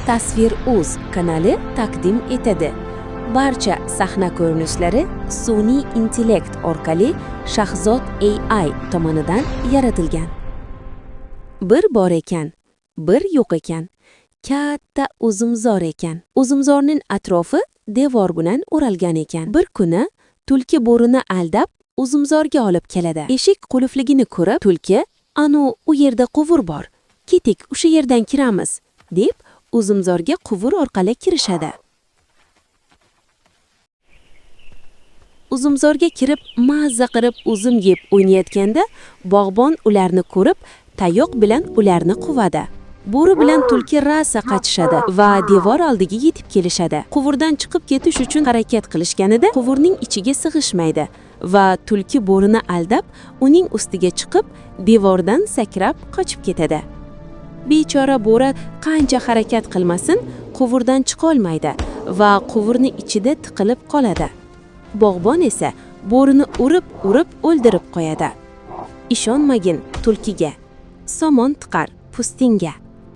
Tasvir Uz kanali taqdim etadi. Barcha sahna ko'rinishlari sun'iy intellekt orqali Shahzod AI tomonidan yaratilgan. Bir bor ekan, bir yo'q ekan. Katta uzumzor ekan. Uzumzorning atrofi devor bilan o'ralgan ekan. Bir kuni tulki bo'rini aldab uzumzorga olib keladi. Eshik qulfligini ko'rib, tulki: "Anu u yerda quvur bor. Ketik, o'sha yerdan kiramiz", deb uzumzorga quvur orqali kirishadi. Uzumzorga kirib, mazza qilib uzum yeb o'ynayotganda bog'bon ularni ko'rib, tayoq bilan ularni quvadi. Bo'ri bilan tulki rosa qochishadi va devor oldiga yetib kelishadi. Quvurdan chiqib ketish uchun harakat qilishganida quvurning ichiga sig'ishmaydi va tulki bo'rini aldab, uning ustiga chiqib, devordan sakrab qochib ketadi. Bechora bo'ri qancha harakat qilmasin, quvurdan chiqa olmaydi va quvurning ichida tiqilib qoladi. Bog'bon esa bo'rini urib-urib o'ldirib qo'yadi. Ishonmagin tulkiga. Somon tiqar pustingga.